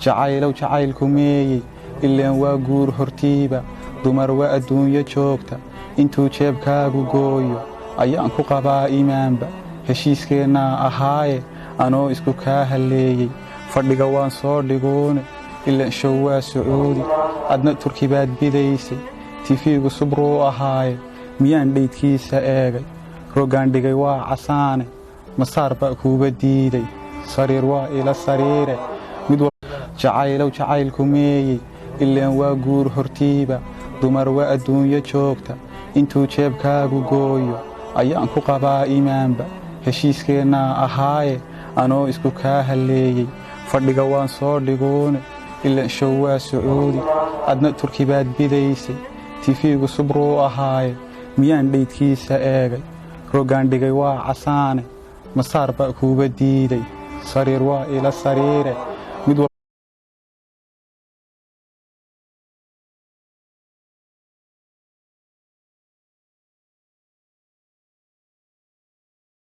Jacaylow jacaylku meeyey? Ileen waa guur hortiiba. Dumar waa adduunyo joogta, intuu jeebkaagu gooyo ayaan ku qabaa iimaanba. Heshiiskeennaa ahaaye, anoo isku kaa halleeyey, fadhiga waan soo dhiguune. Ilaan show waa Sacuudi, adna Turki baad bidaysay. Tifiigu subruu ahaaye, miyaan dheydkiisa eegay? Roggaan dhigay waa casaane, masaar baa kuuba diiday. Sariir waa ila sariire. Mid jacaylow jacaylku meeyey? Ileen waa guur hortiiba. Dumar waa adduunyo joogta, intuu jeebkaagu gooyo ayaan ku qabaa iimaanba. Heshiiskeennaa ahaaye, anoo isku kaa halleeyey, fadhiga waan soo dhiguune. Ilaan show waa Sacuudi, adna Turki baad bidaysay. Tifiigu subruu ahaaye, miyaan dheydkiisa eegay? Roggaan dhigay waa casaane, masaar baa kuuba diiday. Sariir waa ila sariire.